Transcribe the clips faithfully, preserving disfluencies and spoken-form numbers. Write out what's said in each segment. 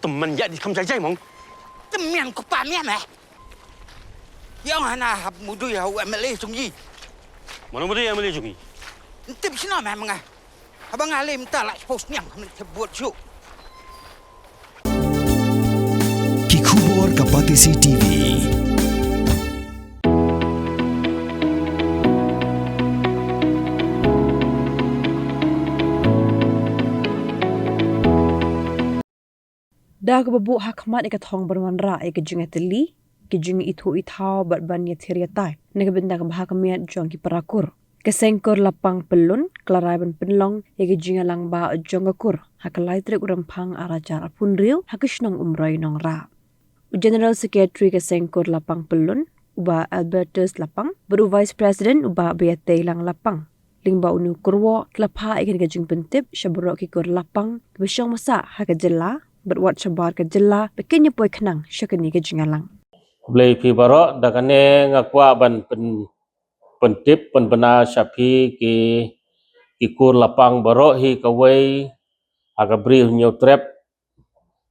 Tymmen ïa di kham jai jai mong. Tymmen ko pa mian eh. Ïa nga na hap mudui ha u M L A jong i. Mano mudui M L A jong i? Ntip sino meh menga. Haba nga lem ta la post niang kami te buat ju. Ki khubor ka Batesi T V. Da kaba buh ha khmat ïa ka thong ban wanrah ïa ka jingïatylli, ka jingithuh ithaw bad ban ïathir ïatai na ka bynta ka bha ka miat jong ki para kur. Ka seng kur Lapang Pyllun ka la rai ban pynlong ïa ka jingïalang bah jong ka kur ha ka lai tarik u Rymphang ar hajar arphew hynriew ha ka shnong Umroi Nongrah. U General Secretary ka seng kur Lapang Pyllun, u Bah Albertus Lapang, bad u Vice President, u Bah Biateilang Lapang, lyngba u Nongkyrwoh, ki la phah ïa kane ka jingpyntip sha baroh ki kur Lapang kiba shong ba sah ha ka jylla bad wat shabar ka jylla ba kin ïa poi khnang sha kane ka jingïalang. Khublei phi baroh, da kane nga kwah ban pyn, pyntip pynbna sha phi ki, ki kur Lapang baroh hi kawei ha ka Bri u Hynñiewtrep.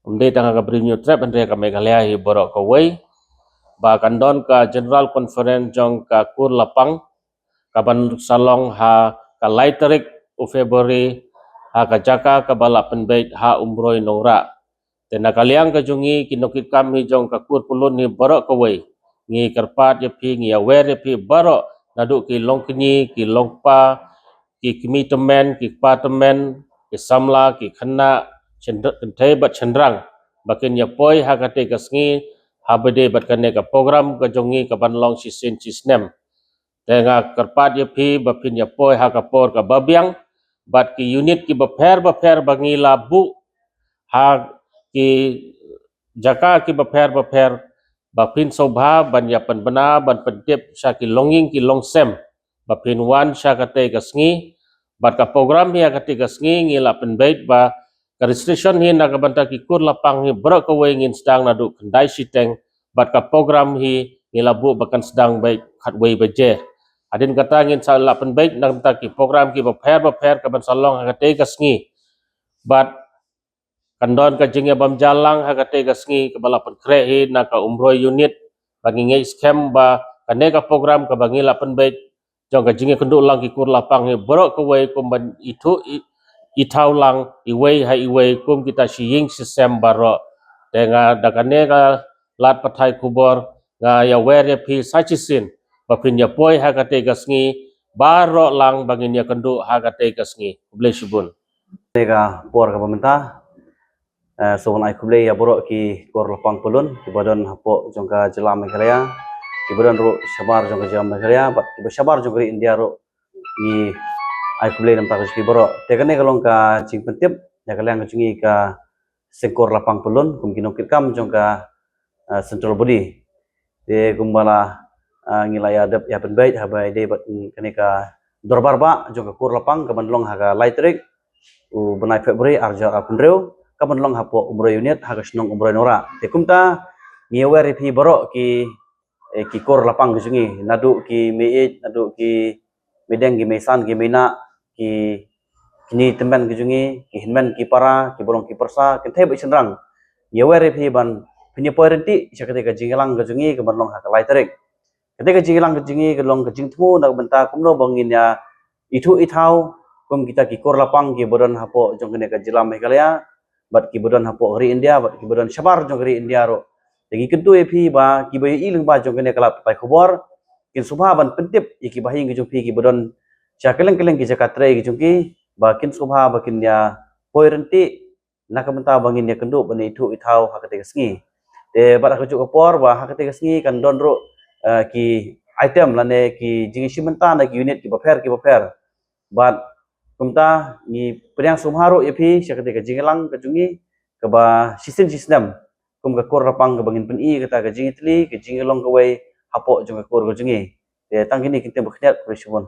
Ym dei tang ha ka Bri u Hynñiewtrep, hynrei ka Meghalaya hi baroh kawei. Ba kan don ka General Conference jong ka kur Lapang kaban sa long ha ka lai tarik u February ha ka jaka kaba la pynbeit ha Umroi Nongrah. Te na ka liang ka jong ngi ki nongkitkam hi jong ka kur Pyllun hi baroh kawei, ngi kyrpad ïa phi, ngi ïawer ïa phi baroh, naduh ki longkñi, ki longpa, ki kmie tymmen, ki kpa tymmen, ki samla, ki khynnah, kynthei bad shynrang, ba kin ïa poi ha katei ka sngi, ha ba dei bad kane ka program ka jong ngi kaban long shisien shisnem. Te nga kyrpad ïa phi ba phin ïa poi ha ka por kaba biang bad ki unit kiba pher ba pher ba ngi la buh ha ki jaka kiba pher ba pher, ba phin sngewbha ban ïa pynbna ban pyntip sha ki longïing ki longsem ba phin wan sha katei ka sngi. Bad ka program hi ha katei ka sngi ngi la pynbeit ba ka registration hi na ka bynta ki kur Lapang hi baroh kawei ngin sdang naduh khyndai shiteng, bad ka program hi ngi la buh ba kan sdang beit khatwei baje. Hadien kata ngin sa la pynbeit na ka bynta ki program kiba pher ba pher kaban sa long ha katei ka sngi. Bad kan don ka jingïabam jia lang ha katei ka sngi kaba la pynkhreh hi na ka Umroi Unit, bad ngi ngeit skhem ba kane ka program kaba ngi la pynbeit jong ka jingïakynduh lang ki kur Lapang hi baroh kawei kum ban ithuh i, ithaw lang iwei ha iwei kum kita shi ïing shi sem baroh. Te nga da kane ka lad pathai khubor nga ïawer ïa phi sa shisien ba phin ïa poi ha katei ka sngi baroh lang ba ngin ïakynduh ha katei ka sngi. Khublei shibun. Te ka por kaba mynta, eh, sa wan ai khublei ïa baroh ki kur Lapang Pyllun kiba don hapoh jong ka jylla Meghalaya, kiba don ruh shabar jong ka jylla Meghalaya bad kiba shabar jong ka ri India ruh, ngi ai khublei na ka bynta ka jong phi baroh. Te kane ka long ka jingpyntip na ka liang ka jong ngi ka seng kur Lapang Pyllun kum ki nongkitkam jong ka, eh, central body. Te kumba la, ah, ngi la ïa dep ïa pynbeit ha ba ïadei bad, mm, kane ka dorbar bah jong ka kur Lapang kaban long ha ka lai tarik u bnai February ar hajar arphew hynriew, kaban long hapoh Umroi Unit ha ka shnong Umroi Nongrah. Te kumta ngi ïawer ïa phi baroh ki, eh, ki kur Lapang ka jong ngi, naduh ki mei-ïeit, naduh ki meideng, ki meisan, ki meinah, ki kñi tymmen ka jong ngi, ki hynmen ki para, kiba long ki pyrsa, kynthei bad shynrang. Ïawer ïa phi ban phin ïa poi ryntih sha katei ka jingïalang ka jong ngi kaban long ha ka lai tarik. Katei ka jingïalang ka jong ngi ka long ka jingthmu na ka bynta kumno ba ngin ïa ithuh ithaw kum kita ki kur Lapang kiba don hapoh jong kane ka jylla Meghalaya bad kiba don hapoh ka ri India bad kiba don shabar jong ka ri India ruh. Te ngi kyntu ïa phi ba kiba ïohi lyngba jong kane ka lad pathai khubor kin sngewbha ban pyntip ïa ki bahaïing ka jong phi kiba don sha kylleng kylleng ki jaka trei ka jong ki ba kin sngewbha ba kin ïa poi ryntih na ka bynta ba ngin ïakynduh ban ithuh ithaw ha katei ka sngi. Te bad ha kajuh ka por ba ha katei ka sngi kan don ruh, eh, ki item lane ki jingïashim bynta na ki unit kiba pher kiba pher. Bad kumta ngi pdiang sngewbha ruh ïa phi sha katei ka jingïalang ka jong ngi kaba shisien shisnem kum ka kur Lapang kaba ngin pyni kata ka jingïatylli ka jingïalong kawei hapoh jong ka kur ka jong ngi. Te tang kine ki ktien ba khyndiat, khublei shibun.